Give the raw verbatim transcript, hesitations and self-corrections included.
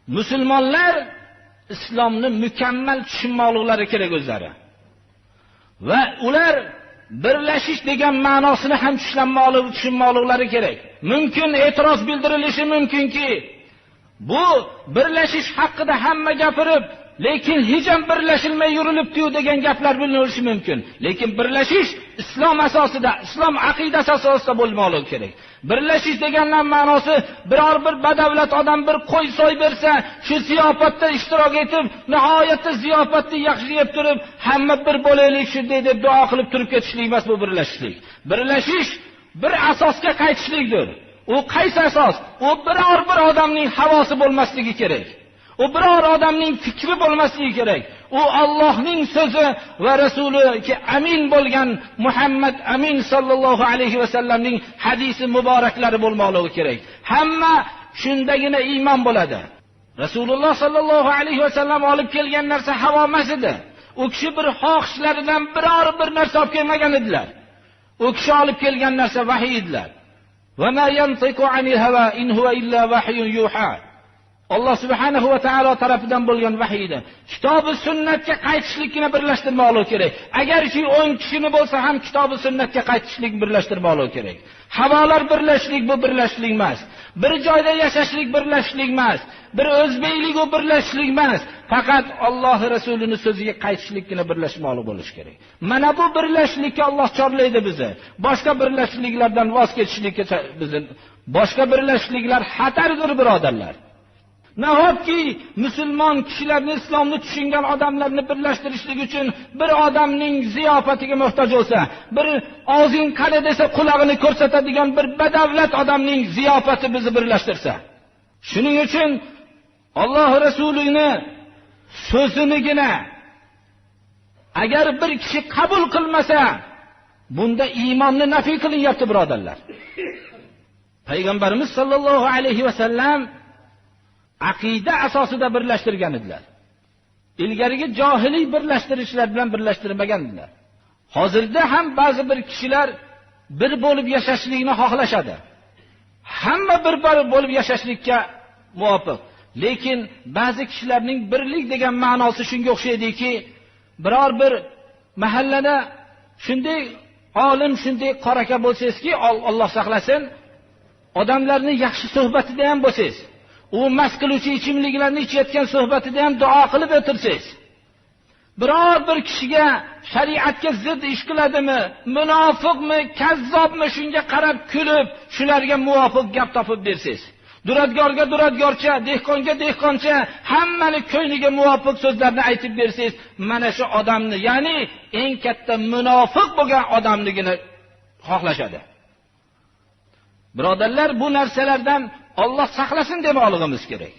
مۇسۇلمانلار ئىسلامنى مۇكەممەل چۈشەنمەكلىكلىرى كېرەك ئۆزلىرى. ۋە ئۇلار بىرلىشىش دېگەن مەنىسىنى ھەم چۈشەنمەكلىك، چۈشەنمەكلىكلىرى كېرەك. مۇمكىن، ئېتىراز بىلدۈرۈلۈشى مۇمكىنكى، بۇ بىرلىشىش ھەققىدە ھەممە گەپىرىپ، لېكىن ھېچ ھەم بىرلەشمەي يۈرۈلۈپتۇ دېگەن گەپلەر بىلدۈرۈلۈشى مۇمكىن. لېكىن بىرلىشىش ئىسلام ئاساسىدا، ئىسلام ئەقىدىسى ئاساسىدا بولماقلىقى كېرەك. بىرلىشىش دېگەننىڭ مەنىسى، بىرەر بىر بەدەۋلەت ئادەم بىر قوي سويۇپ بەرسە، شۇ زىياپەتتە ئىشتىراك ئېتىپ، ناھايەتتە زىياپەتنى ياخشى يەپ تۇرۇپ، ھەممە بىر بولايلى شۇنداق دەپ دۇئا قىلىپ تۇرۇپ كېتىشلىك ئەمەس بۇ بىرلىشىشلىك. بىرلىشىش بىر ئاساسقا قايتىشلىكتۇر. ئۇ قايسى ئاساس؟ ئۇ بىرەر بىر ئادەمنىڭ ھاۋاسى بولماسلىقى كېرەك. ئۇ بىرەر ئادەمنىڭ پىكرى بولماسلىقى كېرەك. ئۇ ئاللاھنىڭ سۆزى ۋە رەسۇلىگە ئەمىن بولغان مۇھەممەد ئەمىن ساللاللاھۇ ئەلەيھى ۋەسەللەمنىڭ ھەدىسى مۇبارەكلىرى بولماقلىقى كېرەك. ھەممە شۇنداقلا ئىمان بولىدۇ. رەسۇلۇللاھ ساللاللاھۇ ئەلەيھى ۋەسەللەم ئېلىپ كەلگەن نەرسە ھاۋا ئەمەس ئىدى. ئۇ كىشى بىر خاھىشلىرىدىن بىرەر بىر نەرسە ئېلىپ كەلمىگەن ئىدىلەر. ئۇ كىشى ئېلىپ كەلگەن نەرسە ۋەھىي ئىدىلەر. وما ينطق عن الهوى إن هو إلا وحي يوحى. ئاللاھ سۇبھانەھۇ ۋە تائالا تەرىپىدىن بولغان ۋەھىي ئىدى. كىتابى سۈننەتكە قايتىشلىكنى بىرلەشتۈرمەكلىك كېرەك. ئەگەرچە ئون كىشىنى بولسا ھەم كىتابى سۈننەتكە قايتىشلىق بىرلەشتۈرمەكلىك كېرەك. ھاۋالار بىرلەشلىك، بۇ بىرلەشلىك ئەمەس. بىر جايدا ياشاشلىق بىرلەشلىك ئەمەس. بىر ئۆزبەكلىك، ئۇ بىرلەشلىك ئەمەس. پەقەت ئاللاھ رەسۇلىنىڭ سۆزىگە قايتىشلىقنى بىرلەشمەكلىك بولۇش كېرەك. مانا بۇ بىرلەشلىككە ئاللاھ چارلىيدۇ بىزنى. باشقا بىرلەشلىكلەردىن ۋاز كېچىشلىككە چا-، بىزنى، باشقا بىرلەشلىكلەر خەتەردۇر، بۇرادەرلەر. ناھەتكى مۇسۇلمان كىشىلەرنى، ئىسلامنى چۈشەنگەن ئادەملەرنى بىرلەشتۈرۈشلۈك ئۈچۈن بىر ئادەمنىڭ زىياپىتىگە موھتاج بولسا، بىر ئاغزىڭ قانا دېسە قۇلاغىنى كۆرسىتىدىغان بىر بەدەۋلەت ئادەمنىڭ زىياپىتى بىزنى بىرلەشتۈرسە. شۇنىڭ ئۈچۈن ئاللاھ رەسۇلىنىڭ سۆزىنىگىنە ئەگەر بىر كىشى قوبۇل قىلمىسا، بۇندا ئىماننى نەپىي قىلىنىۋاتىدۇ، بۇرادەرلەر. پەيغەمبىرىمىز ساللاللاھۇ ئەلەيھى ۋەسەللەم ئەقىدە ئاساسىدا بىرلەشتۈرگەن ئىدىلەر. ئىلگىرىكى جاھىلىي بىرلەشتۈرۈشلەر بىلەن بىرلەشتۈرمىگەن ئىدىلەر. ھازىردا ھەم بەزى بىر كىشىلەر بىر بولۇپ ياشاشلىقنى خاھلاشىدۇ. ھەممە بىر، بىر بولۇپ ياشاشلىققا مۇۋاپىق. لېكىن بەزى كىشىلەرنىڭ بىرلىك دېگەن مەنىسى شۇنىڭغا ئوخشايدۇكى، بىرەر بىر مەھەللىدە شۇنداق ئالىم، شۇنداق قارا ئاكا بولسىڭىزكى، ئال-، ئاللاھ ساقلىسۇن، ئادەملەرنى ياخشى سۆھبىتىدە ھەم بولسىز. ئۇ مەست قىلىۋەتكەن ئىچىملىكلەرنى ئىچىۋەتكەن سۆھبىتىدە ھەم دۇئا قىلىپ ئولتۇرسىز. بىرەر بىر كىشىگە شەرىئەتكە زىت ئىش قىلىدىمۇ، مۇناپىقمۇ، كەززاپمۇ، شۇنىڭغا قاراپ كۈلۈپ، شۇلارغا مۇۋاپىق گەپ تاپىپ بېرىسىز. دۇرادگارغا دۇرادگارچە، دېھقانغا دېھقانچە، ھەممىنى كۆڭلىگە مۇۋاپىق سۆزلەرنى ئېيتىپ بېرىسىز. مانا شۇ ئادەمنى، يەنى ئەڭ كاتتا مۇناپىق بولغان ئادەمنىڭكىنى خاھلىشىدۇ. بۇرادەرلەر، بۇ نەرسىلەردىن ئاللاھ ساقلىسۇن دېمەكلىكىمىز كېرەك.